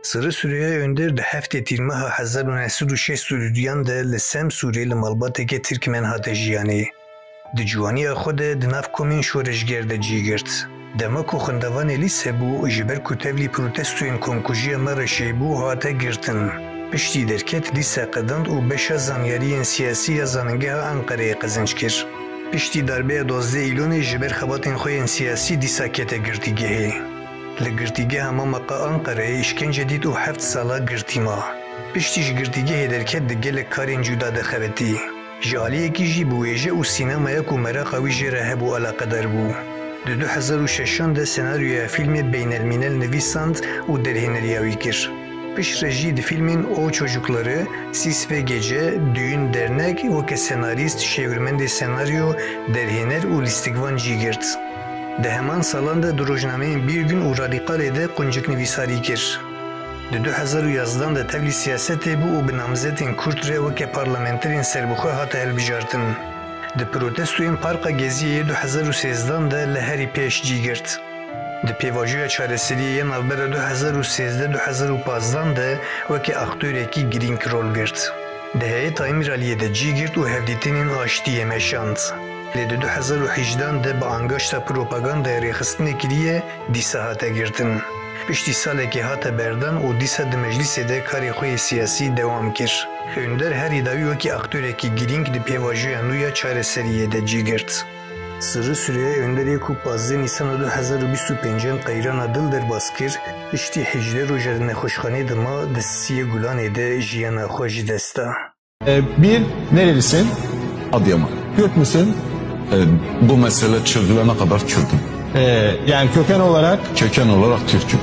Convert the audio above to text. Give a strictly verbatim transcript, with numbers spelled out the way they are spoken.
Sirri Süreyya Önder di heftê Tîrmeha hezar û neh sed û şêst û duyan de li Semsûrê li malbateke Tirkmen hate jiyanê. Di ciwaniya xwe de di nav komên şoreşger de cî girt. Dema ku xwendevanê lîse bû, ji ber ku tevlî protestoyên komkujiya Mereşê bû, hate girtin. Piştî derket, lîse qedand û beşa zanyariyên siyasî ya Zanîngeha Enqereyê qezenc kir. Piştî darbeya duwazdeh Îlonê ji ber xebatên xwe yên siyasî dîsa kete girtîgehê. Li girtîgeha Mameqa Enqereyê îşkence dît û heft sala girtî ma. Piştî ji girtîgehê derket, di gelek karên cuda de xebitî. Ji aliyekî jî bi wêje û sînemaya ku meraqa wî jê re hebû eleqedar bû. Di du hezar û şeşan de senaryoya fîlmê beynelmînel nivîsand û derhêneriya wî kir. Piştre jî di fîlmên O Çocukları, Sis ve Gece, Düğün Dernek weke senarîst, şêwirmendê senaryo, derhêner û lîstikvan cî girt. Di heman salan de di rojnameyên Bir Gün û Radikalê de qunciknivîsarî kir. Di du hezar û yazdan de tevlî siyasetê bû û bi namzetên Kurd re weke parlamenterên serbixwe hate hilbijartin. Di protestoyên Parka Geziyê yê du hezar û sêzdan de li herî pêş cî girt. Di pêvajoya çareseriyê ya navbera du hezar û sêzdeh du hezar û pazdan de weke aktorekî girîng rol girt. Di Heyeta Îmraliyê de cî girt û hevdîtinên aştiyê meşand. Lê di du hezar û hejdan de bi angaşta propagandayê rêxistinê kiriye, dîsa hate girtin. Piştî salekê hate berdan û dîsa di meclîsê de karê xwe yê siyasî dewam kir. Önder herî dawî wekî aktorekî girîng di pêvajoya nû ya çareseriyê de cî girt. Sirri Süreyya Önderê ku pazdeh Nîsana du hezar û bîst û pêncan qeyrana dil derbas kir, piştî hejdeh roja di nexweşxanê de ma, di Siyê Gulanê de jiyana xwe ji dest da. E, bir, nerelisin? Adıyaman. Kürt müsün? E, bu mesele çözülene kadar Kürt'üm. E, yani köken olarak? Köken olarak Türk'üm.